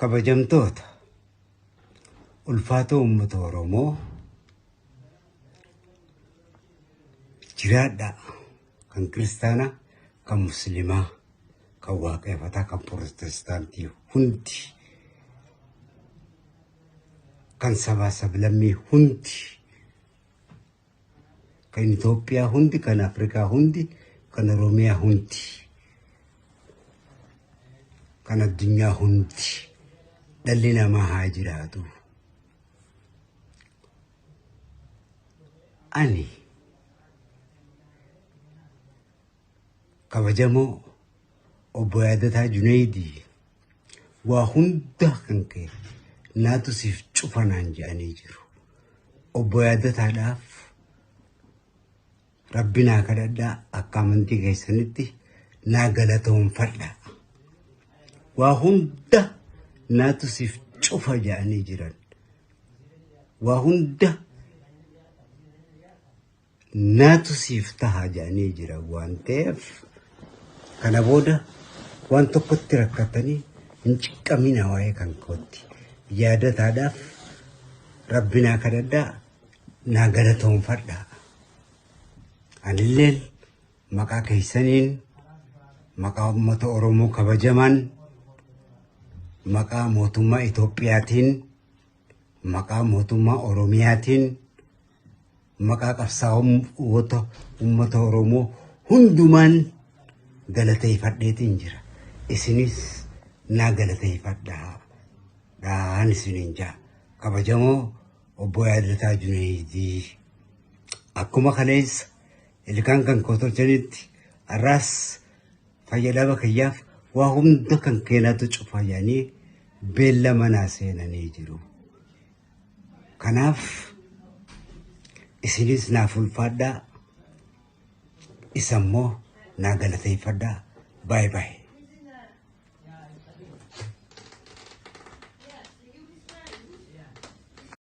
Kabajamtoota ulfaatoo uummata Oromoo jiraadhaa kan kiristaanaa, kan musliimaa, kan waaqeffataa, kan pirootestaantii hundi, kan sabaa sablammii hundi, kan Itoophiyaa hundi, kan Afrikaa hundi, kan Oromiyaa hundi, kan addunyaa hundi dhalli namaa haa jiraatu. Ani kabajamoo obbo Yaadataa Junaydii waa hunda kan ka'e naatu siif cufa naan jedhanii jiru. Obbo Yaadataadhaaf rabbi naa kadhadhaa akka amantii keessanitti naa galatoonfadhaa. Waa hunda naatu siif cufa jedhanii jiran. Waa hunda naatu siif taha jedhanii jiran waan ta'eef kana booda waan tokkotti rakkatanii hin ciqqamina waa'ee kan kootti. Yaadataadhaaf rabbi naa kadhadhaa naa galatoonfadhaa. Anilleen maqaa keessaniin maqaa uummata Oromoo kabajamaan maqaa mootummaa Itoophiyaatiin maqaa mootummaa Oromiyaatiin maqaa qabsaa'ota uummata Oromoo hundumaan galateeffadheetiin jira. Isinis naa galateeffadhaa. Dhaan isiniin jaa. Kabajamoo obbo Yaadataa Junaydii. Akkuma kaleessa ilkaan kan koo tolchanitti har'aas fayyadama kiyyaaf waa hunda kan keenatu cufa jedhanii beellama naa seenanii jiru. Kanaaf isinis naaf ulfaadhaa isa immoo naa galateeffadhaa. Baay'ee baay'ee.